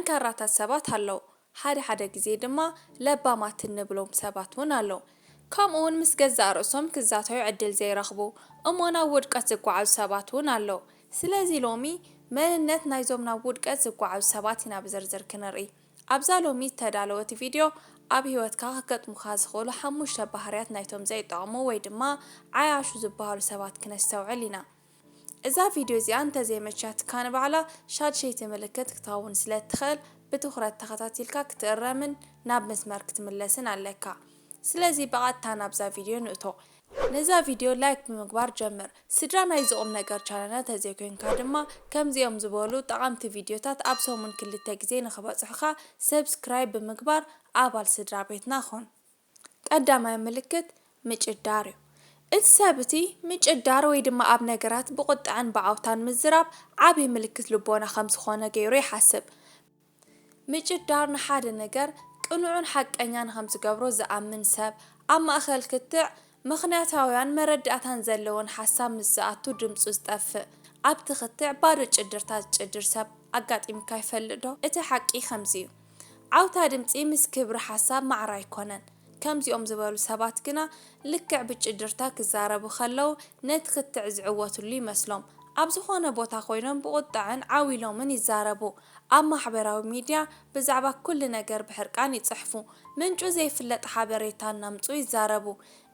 ጠንካራታት ሰባት ኣለዉ። ሓደ ሓደ ግዜ ድማ ለባማት እንብሎም ሰባት እውን ኣለዉ። ከምኡ እውን ምስ ገዛእ ርእሶም ክዛተዩ ዕድል ዘይረኽቡ እሞ ናብ ውድቀት ዝጓዓዙ ሰባት እውን ኣለዉ። ስለዚ ሎሚ መንነት ናይዞም ናብ ውድቀት ዝጓዓዙ ሰባት ኢና ብዝርዝር ክንርኢ። ኣብዛ ሎሚ እተዳለወት ቪድዮ ኣብ ህይወትካ ክገጥሙኻ ዝኽእሉ ሓሙሽተ ባህርያት ናይቶም ዘይጠቕሙ ወይ ድማ ዓያሹ ዝበሃሉ ሰባት ክነስተውዕል ኢና። እዛ ቪድዮ እዚኣ እንተዘይመቻትካ ንባዕላ ሻድሸይቲ ምልክት ክትኸውን ስለ እትኽእል ብትኹረት ተኸታቲልካ ክትእረምን ናብ መስመር ክትምለስን ኣለካ። ስለዚ ብቐጥታ ናብዛ ቪድዮ ንእቶ። ነዛ ቪድዮ ላይክ ብምግባር ጀምር። ስድራ ናይዚ ቁም ነገር ቻነልና ተዘይኮይንካ ድማ ከምዚኦም ዝበሉ ጠቓምቲ ቪድዮታት ኣብ ሰሙን ክልተ ግዜ ንኽበጽሑኻ ሰብስክራይብ ብምግባር ኣባል ስድራ ቤትና ኹን። ቀዳማይ ምልክት ምጭዳር እዩ። እቲ ሰብ እቲ ምጭዳር ወይ ድማ ኣብ ነገራት ብቑጥዐን ብዓውታን ምዝራብ ዓቢ ምልክት ልቦና ከም ዝኾነ ገይሩ ይሓስብ። ምጭዳር ንሓደ ነገር ቅኑዕን ሓቀኛን ከም ዝገብሮ ዝኣምን ሰብ፣ ኣብ ማእከል ክትዕ ምኽንያታውያን መረዳእታን ዘለዎን ሓሳብ ምስ ዝኣቱ ድምጹ ዝጠፍእ፣ ኣብቲ ክትዕ ባዶ ጭድርታ ዝጭድር ሰብ ኣጋጢምካ ይፈልጥ ዶ? እቲ ሓቂ ከምዚ እዩ። ዓውታ ድምጺ ምስ ክብሪ ሓሳብ ማዕረ ኣይኮነን። ከምዚኦም ዝበሉ ሰባት ግና ልክዕ ብጭድርታ ክዛረቡ ከለዉ ነቲ ክትዕ ዝዕወትሉ ይመስሎም። ኣብ ዝኾነ ቦታ ኮይኖም ብቑጥዐን ዓው ኢሎምን ይዛረቡ። ኣብ ማሕበራዊ ሚድያ ብዛዕባ ኩሉ ነገር ብሕርቃን ይጽሕፉ። ምንጩ ዘይፍለጥ ሓበሬታ እናምጽኡ ይዛረቡ።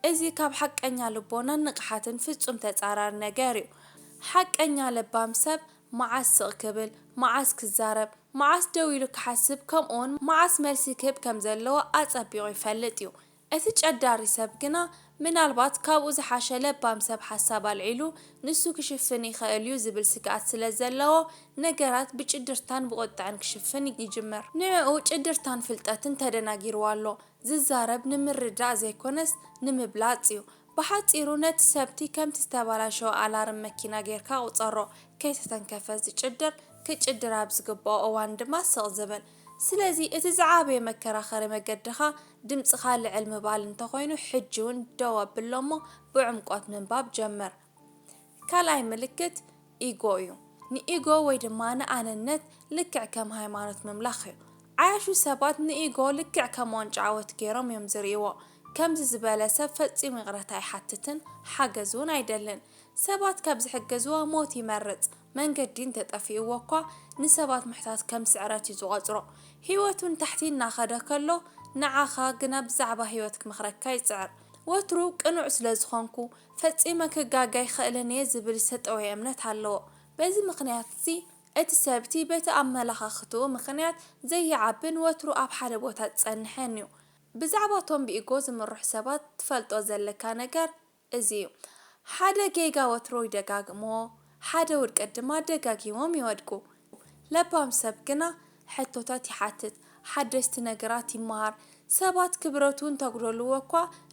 እዚ ካብ ሓቀኛ ልቦናን ንቕሓትን ፍጹም ተጻራሪ ነገር እዩ። ሓቀኛ ለባም ሰብ መዓስ ስቕ ክብል፣ መዓስ ክዛረብ፣ መዓስ ደው ኢሉ ክሓስብ፣ ከምኡውን መዓስ መልሲ ክህብ ከም ዘለዎ ኣጸቢቑ ይፈልጥ እዩ። እቲ ጨዳሪ ሰብ ግና፣ ምናልባት ካብኡ ዝሓሸ ለባም ሰብ ሓሳብ ኣልዒሉ ንሱ ክሽፍን ይኽእል እዩ ዝብል ስግኣት ስለ ዘለዎ፣ ነገራት ብጭድርታን ብቑጥዐን ክሽፍን ይጅምር። ንዕኡ ጭድርታን ፍልጠትን ተደናጊርዎ ኣሎ። ዝዛረብ ንምርዳእ ዘይኮነስ ንምብላጽ እዩ። ብሓጺሩ ነቲ ሰብቲ ከምቲ ዝተበላሸወ ኣላርም መኪና ጌርካ ቁጸሮ። ከይተተንከፈ ዝጭድር፣ ክጭድር ኣብ ዝግብኦ እዋን ድማ ስቕ ዝብል። ስለዚ እቲ ዝዓበየ መከራኸሪ መገድኻ ድምጽኻ ልዕል ምባል እንተኾይኑ ሕጂ እውን ደው ኣብሎ እሞ ብዕምቆት ምንባብ ጀምር። ካልኣይ ምልክት ኢጎ እዩ። ንኢጎ ወይ ድማ ንኣነነት ልክዕ ከም ሃይማኖት ምምላኽ እዩ። ዓያሹ ሰባት ንኢጎ ልክዕ ከም ዋንጫ ዓወት ገይሮም እዮም ዝርእይዎ። ከምዚ ዝበለ ሰብ ፈጺሙ ይቕረታ ኣይሓትትን፣ ሓገዝ እውን ኣይደልን። ሰባት ካብ ዝሕገዝዎ ሞት ይመርጽ። መንገዲ እንተጠፊእዎ እኳ ንሰባት ምሕታት ከም ስዕረት እዩ ዝቖጽሮ። ህይወቱ ንታሕቲ እናኸደ ከሎ ንዓኻ ግና ብዛዕባ ህይወት ክመኽረካ ይጽዕር። ወትሩ ቅኑዕ ስለ ዝኾንኩ ፈጺመ ክጋገ ኣይኽእልን እየ ዝብል ዝተጠወየ እምነት ኣለዎ። በዚ ምኽንያት እዚ እቲ ሰብቲ በቲ ኣመለኻኽትኡ ምኽንያት ዘይዓብን ወትሩ ኣብ ሓደ ቦታ ዝጸንሐን እዩ። ብዛዕባ እቶም ብኢጎ ዝምርሑ ሰባት ትፈልጦ ዘለካ ነገር እዚ እዩ። ሓደ ጌጋ ወትሩ ይደጋግምዎ፣ ሓደ ውድቀት ድማ ደጋጊሞም ይወድቁ። ለባም ሰብ ግና ሕቶታት ይሓትት፣ ሓደስቲ ነገራት ይመሃር። ሰባት ክብረቱ እንተጉደልዎ እኳ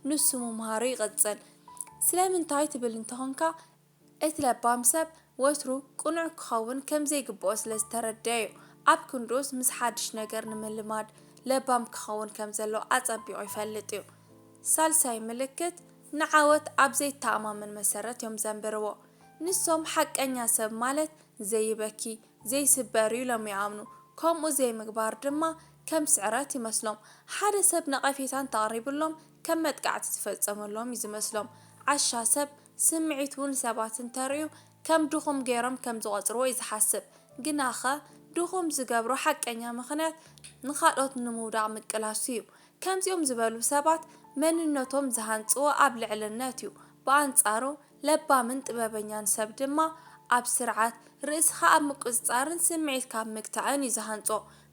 ንሱ ምምሃሩ ይቕጽል። ስለምንታይ ትብል እንተኾንካ፣ እቲ ለባም ሰብ ወትሩ ቅኑዕ ክኸውን ከም ዘይግብኦ ስለ ዝተረድአ እዩ። ኣብ ክንድኡስ ምስ ሓድሽ ነገር ንምልማድ ለባም ክኸውን ከም ዘለዎ ኣጸቢቑ ይፈልጥ እዩ። ሳልሳይ ምልክት፣ ንዓወት ኣብ ዘይተኣማመን መሰረት እዮም ዘንብርዎ። ንሶም ሓቀኛ ሰብ ማለት ዘይበኪ፣ ዘይስበር እዩ ኢሎም ይኣምኑ። ከምኡ ዘይምግባር ድማ ከም ስዕረት ይመስሎም። ሓደ ሰብ ነቐፌታ እንተቕሪብሎም ከም መጥቃዕቲ ዝፈጸመሎም እዩ ዝመስሎም። ዓሻ ሰብ ስምዒቱ ንሰባት እንተርእዩ ከም ድኹም ገይሮም ከም ዝቖጽርዎ እዩ ዝሓስብ። ግናኸ ድኹም ዝገብሮ ሓቀኛ ምኽንያት ንኻልኦት ንምውዳቕ ምቅላሱ እዩ። ከምዚኦም ዝበሉ ሰባት መንነቶም ዝሃንጽዎ ኣብ ልዕልነት እዩ። ብኣንጻሩ ለባምን ጥበበኛን ሰብ ድማ ኣብ ስርዓት፣ ርእስኻ ኣብ ምቁጽጻርን ስምዒትካ ኣብ ምግታእን እዩ ዝሃንጾ።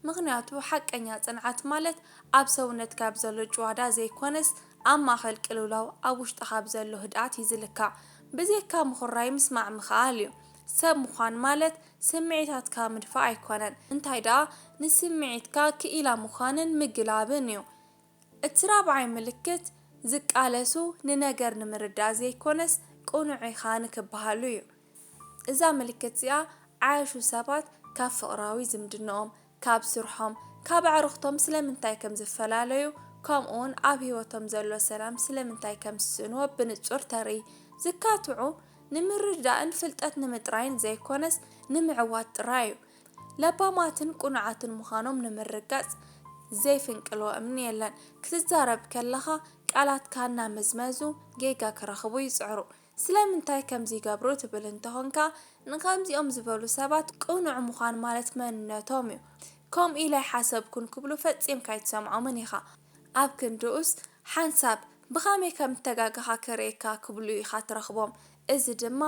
ምኽንያቱ ሓቀኛ ጽንዓት ማለት ኣብ ሰውነትካ ኣብ ዘሎ ጭዋዳ ዘይኮነስ ኣብ ማእከል ቅልውላው ኣብ ውሽጥኻ ኣብ ዘሎ ህድኣት እዩ ዝልካዕ። ብዘይካ ምኹራይ ምስማዕ ምኽኣል እዩ። ሰብ ምዃን ማለት ስምዒታትካ ምድፋእ ኣይኮነን። እንታይ ደኣ ንስምዒትካ ክኢላ ምዃንን ምግላብን እዩ። እቲ ራብዓይ ምልክት ዝቃለሱ ንነገር ንምርዳእ ዘይኮነስ ቅኑዕ ኢኻ ንክበሃሉ እዩ። እዛ ምልክት እዚኣ ዓያሹ ሰባት ካብ ፍቕራዊ ዝምድንኦም፣ ካብ ስርሖም፣ ካብ ኣዕሩኽቶም ስለምንታይ ከም ዝፈላለዩ፣ ከምኡውን ኣብ ህይወቶም ዘሎ ሰላም ስለምንታይ ከም ዝስእንዎ ብንጹር ተርኢ። ዝካትዑ ንምርዳእን ፍልጠት ንምጥራይን ዘይኮነስ ንምዕዋት ጥራይ እዩ። ለባማትን ቅኑዓትን ምዃኖም ንምርግጋጽ ዘይፍንቅልዎ እምኒ የለን። ክትዛረብ ከለኻ ቃላትካ እናመዝመዙ ጌጋ ክረኽቡ ይጽዕሩ። ስለምንታይ ከምዚ ይገብሩ ትብል እንተኾንካ፣ ንኸምዚኦም ዝበሉ ሰባት ቅኑዕ ምዃን ማለት መንነቶም እዩ። ከምኡ ኢለ ኣይሓሰብኩን ክብሉ ፈጺምካ ኣይትሰምዖምን ኢኻ። ኣብ ክንድኡስ ሓንሳብ ብኸመይ ከም እተጋገኻ ክርእየካ ክብሉ ኢኻ ትረኽቦም። እዚ ድማ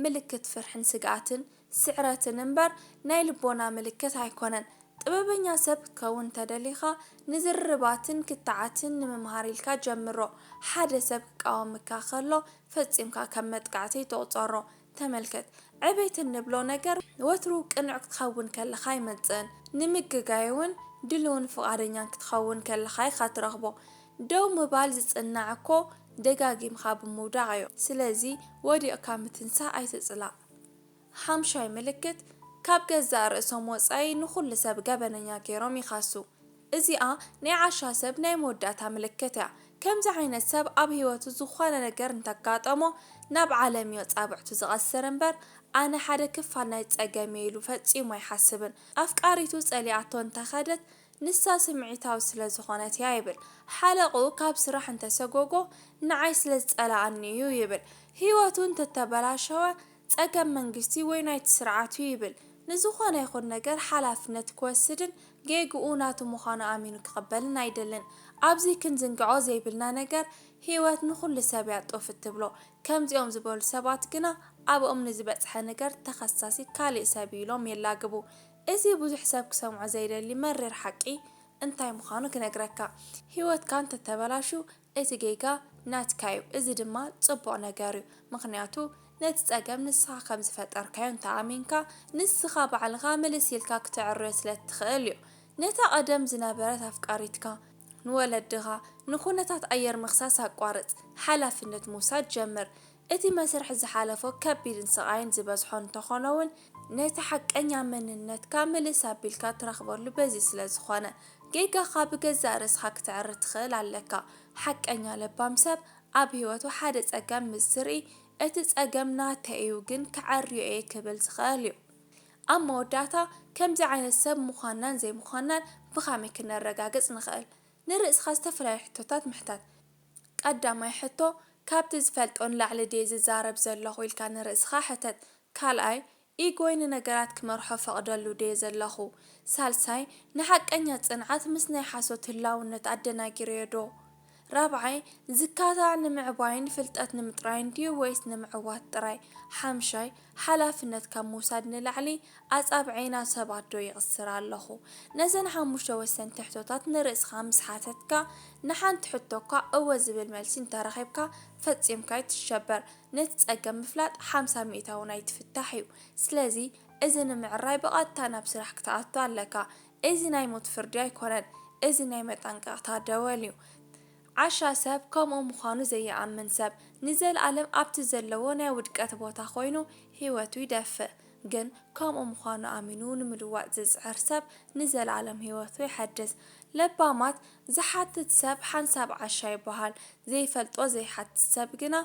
ምልክት ፍርሕን ስግኣትን ስዕረትን እምበር ናይ ልቦና ምልክት ኣይኮነን። ጥበበኛ ሰብ ክትከውን እንተደሊኻ፣ ንዝርርባትን ክትዓትን ንምምሃር ኢልካ ጀምሮ። ሓደ ሰብ ክቃወመካ ከሎ ፈጺምካ ከም መጥቃዕቲ ኣይትቑጸሮ። ተመልከት፣ ዕቤት እንብሎ ነገር ወትሩ ቅኑዕ ክትኸውን ከለኻ ኣይመጽእን። ንምግጋይ እውን ድሉውን ፍቓደኛን ክትኸውን ከለኻ ኢኻ ትረኽቦ። ደው ምባል ዝጽናዕ እኮ ደጋጊምካ ብምውዳቕ እዩ። ስለዚ ወዲቕካ ምትንሳእ ኣይትጽላእ። ሓምሻይ ምልክት፣ ካብ ገዛእ ርእሶም ወጻኢ ንኹሉ ሰብ ገበነኛ ገይሮም ይኻሱ። እዚኣ ናይ ዓሻ ሰብ ናይ መወዳእታ ምልክት እያ። ከምዚ ዓይነት ሰብ ኣብ ህይወቱ ዝኾነ ነገር እንተጋጠሞ ናብ ዓለም እዩ ኣጻብዕቱ ዝቐስር እምበር፣ ኣነ ሓደ ክፋል ናይ ጸገም እየ ኢሉ ፈጺሙ ኣይሓስብን። ኣፍቃሪቱ ጸሊኣቶ እንተኸደት ንሳ ስምዒታዊ ስለ ዝኾነት እያ ይብል። ሓለቕኡ ካብ ስራሕ እንተሰጎጎ ንዓይ ስለ ዝጸላኣኒ እዩ ይብል። ህይወቱ እንተተበላሸወ ጸገም መንግስቲ ወይ ናይቲ ስርዓት እዩ ይብል። ንዝኾነ ይኹን ነገር ሓላፍነት ክወስድን ጌግኡ ናቱ ምዃኑ ኣሚኑ ክቕበልን ኣይደልን። ኣብዚ ክንዝንግዖ ዘይብልና ነገር፣ ህይወት ንኹሉ ሰብ እያ ጡፍ እትብሎ። ከምዚኦም ዝበሉ ሰባት ግና ኣብኦም ንዝበጽሐ ነገር ተኸሳሲ ካሊእ ሰብ እዩ ኢሎም የላግቡ። እዚ ብዙሕ ሰብ ክሰምዖ ዘይደሊ መሪር ሓቂ እንታይ ምዃኑ ክነግረካ። ህይወትካ እንተተበላሹ እቲ ጌጋ ናትካ እዩ። እዚ ድማ ጽቡቕ ነገር እዩ። ምኽንያቱ ነቲ ጸገም ንስኻ ከም ዝፈጠርካዮ እንተኣሚንካ፣ ንስኻ ባዕልኻ ምልስ ኢልካ ክተዕርዮ ስለ እትኽእል እዩ። ነታ ቀደም ዝነበረት ኣፍቃሪትካ፣ ንወለድኻ፣ ንኹነታት ኣየር ምኽሳስ ኣቋርጽ። ሓላፍነት ምውሳድ ጀምር። እቲ መስርሕ ዝሓለፎ ከቢድን ስቓይን ዝበዝሖ እንተኾነ እውን፣ ነቲ ሓቀኛ መንነትካ ምልስ ኣቢልካ ትረኽበሉ በዚ ስለ ዝኾነ፣ ጌጋኻ ብገዛእ ርእስኻ ክትዕሪ ትኽእል ኣለካ። ሓቀኛ ለባም ሰብ ኣብ ህይወቱ ሓደ ጸገም ምስ ዝርኢ፣ እቲ ጸገም ናተይ እዩ ግን ክዐርዮ እየ ክብል ዝኽእል እዩ። ኣብ መወዳእታ፣ ከምዚ ዓይነት ሰብ ምዃንናን ዘይምዃንናን ብኸመይ ክነረጋግጽ ንኽእል? ንርእስኻ ዝተፈላለዩ ሕቶታት ምሕታት። ቀዳማይ ሕቶ፣ ካብቲ ዝፈልጦ ንላዕሊ ድየ ዝዛረብ ዘለኹ ኢልካ ንርእስኻ ሕተት። ካልኣይ፣ ኢጎይ ንነገራት ክመርሖ ፈቕደሉ ድየ ዘለኹ? ሳልሳይ፣ ንሓቀኛ ጽንዓት ምስ ናይ ሓሶት ህላውነት ኣደናጊረዮ ዶ? ራብዓይ፣ ዝካታዕ ንምዕባይን ፍልጠት ንምጥራይን ድዩ ወይስ ንምዕዋት ጥራይ? ሓምሻይ፣ ሓላፍነት ካብ ምውሳድ ንላዕሊ ኣጻብዐይ ናብ ሰባት ዶ ይቕስር ኣለኹ? ነዘን ሓሙሽተ ወሰንቲ ሕቶታት ንርእስኻ ምስ ሓተትካ፣ ንሓንቲ ሕቶ እኳ እወ ዝብል መልሲ እንተረኺብካ፣ ፈጺምካ ኣይትሸበር። ነቲ ጸገም ምፍላጥ ሓምሳ ሚእታዊ ናይቲ ፍታሕ እዩ። ስለዚ፣ እዚ ንምዕራይ ብቐጥታ ናብ ስራሕ ክትኣቱ ኣለካ። እዚ ናይ ሞት ፍርዲ ኣይኮነን። እዚ ናይ መጠንቀቕታ ደወል እዩ። ዓሻ ሰብ ከምኡ ምዃኑ ዘይኣምን ሰብ፣ ንዘለኣለም ኣብቲ ዘለዎ ናይ ውድቀት ቦታ ኮይኑ ህይወቱ ይደፍእ። ግን ከምኡ ምዃኑ ኣሚኑ ንምልዋጥ ዝጽዕር ሰብ ንዘለኣለም ህይወቱ ይሐድስ። ለባማት ዝሓትት ሰብ ሓንሳብ ዓሻ ይበሃል። ዘይፈልጦ ዘይሓትት ሰብ ግና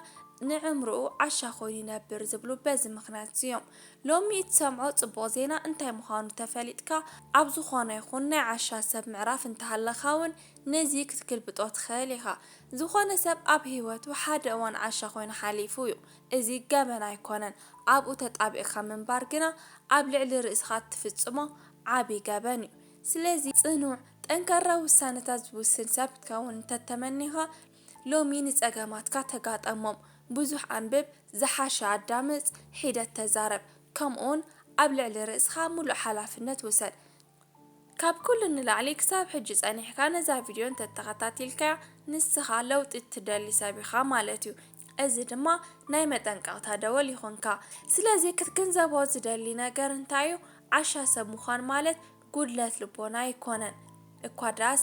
ንዕምርኡ ዓሻ ኮይኑ ይነብር ዝብሉ በዚ ምኽንያት እዚ እዮም። ሎሚ እትሰምዖ ጽቡቕ ዜና እንታይ ምዃኑ ተፈሊጥካ፣ ኣብ ዝኾነ ይኹን ናይ ዓሻ ሰብ ምዕራፍ እንተሃለኻ እውን፣ ነዚ ክትግልብጦ ትኽእል ኢኻ። ዝኾነ ሰብ ኣብ ህይወቱ ሓደ እዋን ዓሻ ኮይኑ ሓሊፉ እዩ። እዚ ገበን ኣይኮነን። ኣብኡ ተጣቢቕካ ምንባር ግና ኣብ ልዕሊ ርእስኻ እትፍጽሞ ዓቢ ገበን እዩ። ስለዚ ጽኑዕ፣ ጠንካራ ውሳነታት ዝውስን ሰብ ክትከውን እንተተመኒኻ፣ ሎሚ ንጸገማትካ ተጋጠሞም። ብዙሕ ኣንብብ፣ ዝሓሸ ኣዳምጽ፣ ሒደት ተዛረብ። ከምኡውን ኣብ ልዕሊ ርእስኻ ምሉእ ሓላፍነት ውሰድ። ካብ ኩሉ ንላዕሊ ክሳብ ሕጂ ጸኒሕካ ነዛ ቪድዮ እንተተኸታቲልካያ ንስኻ ለውጢ እትደሊ ሰብ ኢኻ ማለት እዩ። እዚ ድማ ናይ መጠንቀቕታ ደወል ይኹንካ። ስለዚ ክትግንዘቦ ዝደሊ ነገር እንታይ እዩ? ዓሻ ሰብ ምዃን ማለት ጉድለት ልቦና ኣይኮነን። እኳ ደኣስ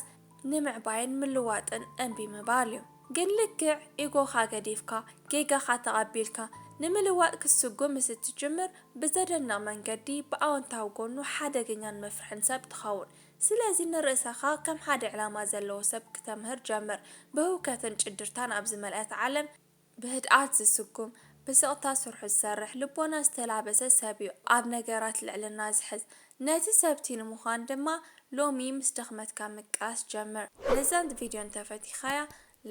ንምዕባይን ምልዋጥን እምቢ ምባል እዩ። ግን ልክዕ ኢጎኻ ገዲፍካ፣ ጌጋኻ ተቐቢልካ፣ ንምልዋጥ ክትስጉም ምስ እትጅምር፣ ብዘደንቕ መንገዲ ብኣወንታዊ ጎኑ ሓደገኛን መፍርሕን ሰብ ትኸውን። ስለዚ ንርእስኻ ከም ሓደ ዕላማ ዘለዎ ሰብ ክተምህር ጀምር። ብህውከትን ጭድርታን ኣብ ዝመልአት ዓለም ብህድኣት ዝስጉም፣ ብስቕታ ስርሑ ዝሰርሕ፣ ልቦና ዝተላበሰ ሰብ እዩ ኣብ ነገራት ልዕልና ዝሕዝ። ነቲ ሰብቲ ንምዃን ድማ ሎሚ ምስ ደኽመትካ ምቃስ ጀምር። ነዛ ቪድዮ እንተፈቲኻያ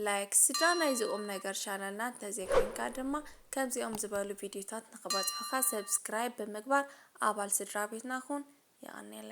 ላይክ፣ ስድራ ናይዚ ቁም ነገር ቻነልና እንተዘይኮንካ ድማ ከምዚኦም ዝበሉ ቪድዮታት ንኽበጽሑኻ ሰብስክራይብ ብምግባር ኣባል ስድራ ቤትና ኩን። የቐንየለይ።